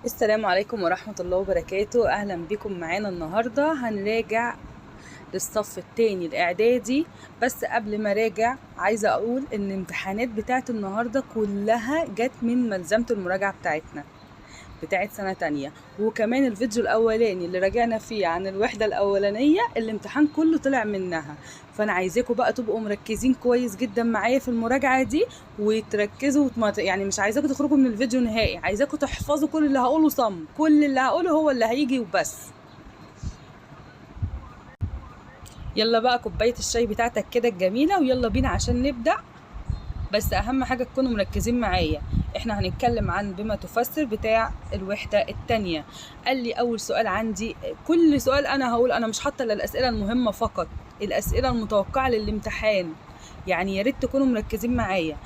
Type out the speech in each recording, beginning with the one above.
السلام عليكم ورحمة الله وبركاته. أهلا بكم معانا النهاردة. هنراجع للصف التاني الإعدادي. بس قبل ما راجع عايزة أقول إن الامتحانات بتاعت النهاردة كلها جت من ملزمة المراجعة بتاعتنا بتاعت سنة تانية، وكمان الفيديو الأولاني اللي راجعنا فيه عن الوحدة الأولانية الامتحان كله طلع منها. فأنا عايزاكم بقى تبقوا مركزين كويس جدا معايا في المراجعة دي وتركزوا يعني مش عايزاكم تخرجوا من الفيديو نهائي، عايزاكم تحفظوا كل اللي هقوله صم، كل اللي هقوله هو اللي هيجي وبس. يلا بقى كوباية الشاي بتاعتك كده الجميلة ويلا بينا عشان نبدأ. بس أهم حاجة تكونوا مركزين معايا، احنا هنتكلم عن بما تفسر بتاع الوحدة التانية. قال لي أول سؤال عندي، كل سؤال أنا هقول أنا مش حاطة إلا الأسئلة المهمة فقط، الأسئلة المتوقعة للامتحان، يعني يا ريت تكونوا مركزين معايا.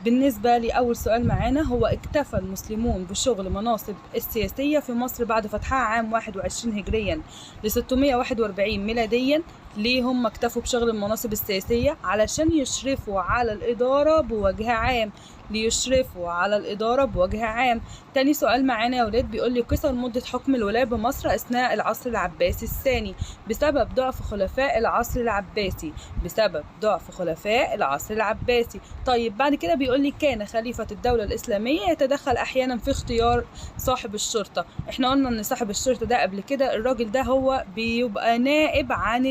بالنسبة لأول سؤال معانا هو اكتفى المسلمون بشغل مناصب السياسية في مصر بعد فتحها عام 21 هجريا ل 641 ميلاديا. ليه هم اكتفوا بشغل المناصب السياسية؟ علشان يشرفوا على الإدارة بوجه عام، ليشرفوا على الإدارة بوجه عام. تاني سؤال معانا يا ولاد بيقول لي قصر مدة حكم الولاة بمصر أثناء العصر العباسي الثاني بسبب ضعف خلفاء العصر العباسي، بسبب ضعف خلفاء العصر العباسي. طيب بعد كده بيقول لي كان خليفة الدولة الإسلامية يتدخل أحيانا في اختيار صاحب الشرطة. احنا قلنا إن صاحب الشرطة ده قبل كده الراجل ده هو بيبقى نائب عن